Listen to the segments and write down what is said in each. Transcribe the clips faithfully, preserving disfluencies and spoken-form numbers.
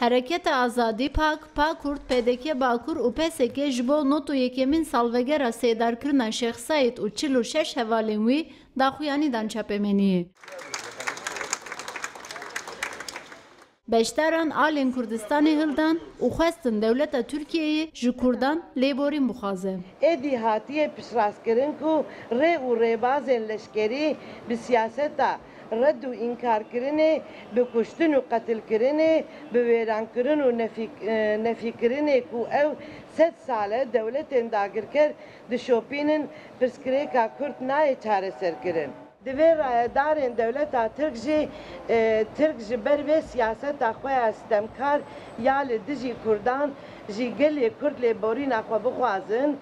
Hereketa Azadî, pak, PAKURD, P D K Bakur û P S K ji bo nod û yekemîn salvegera seydarkirina Şêx Seîd û çil û şeş hevalên wî daxuyanî dan çapemeniyê. Beşdaran alên Kurdistanê hildan û xwestin dewleta Tirkiyeyê ji Kurdan lêborîn bixwaze. Êdî hatiye piştrastkirin ku rê û rêbazên leşkerî bi siyaseta red û înkarkirinê, bi kuştin û qetilkirinê, bi wêrankirin û nefî-, e, nefîkirinê ku ew sed sal e dewletên dagirker dişopînin, pirsgirêka Kurd nayê çareserkirin. Divê rayedarên dewleta Tirk jî, e, Tirk ji ber vê siyaseta xwe ya sitemkar ya li dijî Kurdan jî gelê Kurd lêborîna xwe bixwazin.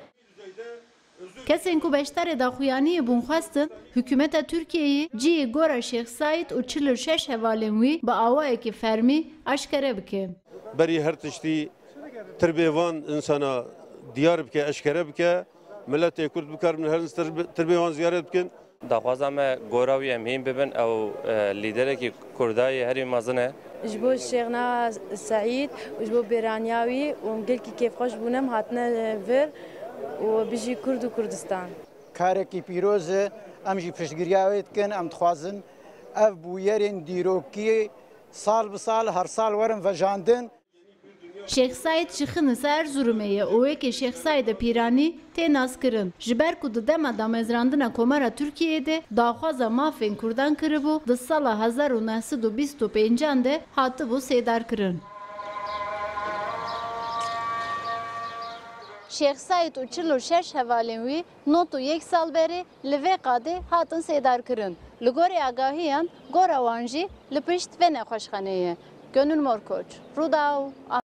Kesên ku beşdarê daxuyaniyê bûn xwestin hikûmeta Tirkiyeyê cihê gora Şêx Seîd û çil û şeş hevalên wî bi awayekî fermî eşkere bike. Berî her tiştî tirbê van insana diyar bike, eşkere bike, miletê Kurd bikaribin her tirb-, tirbê wan ziyaret bikin. Daxwaza me gora wî em hîn bibin, ew, e, lîderekî Kurda yê herî mezin e. Ji bo Şêxna Seîd û ji bo bêraniya wî û em gelkî kêfxweş bûne, em hatine vir û bijî Kurd û Kurdistan. Karekî pîroz e, em jî piştgiriya wê dikin, em dixwazin ev bûyerên dîrokî sal bi sal, her sal werin vejandin. Şêx Seîd ji Xinisa Erzurumê ye û wekî Şêx Seîdê Pîranî tê naskirin. Ji ber ku di dema damezrandina Komara Tirkiyeyê de daxwaza mafên Kurdan kiribû, di sala hezar û neh sed û bîst û pêncan de hatibû seydarkirin. Şêx Seîd û çil û şeş hevalên wî nod û yek sal berê li vê qadê hatin seydarkirin. Li gorî agahiyan, gora wan jî li pişt vê nexweşxanê ye. Gönül Morkoç, Rûdaw.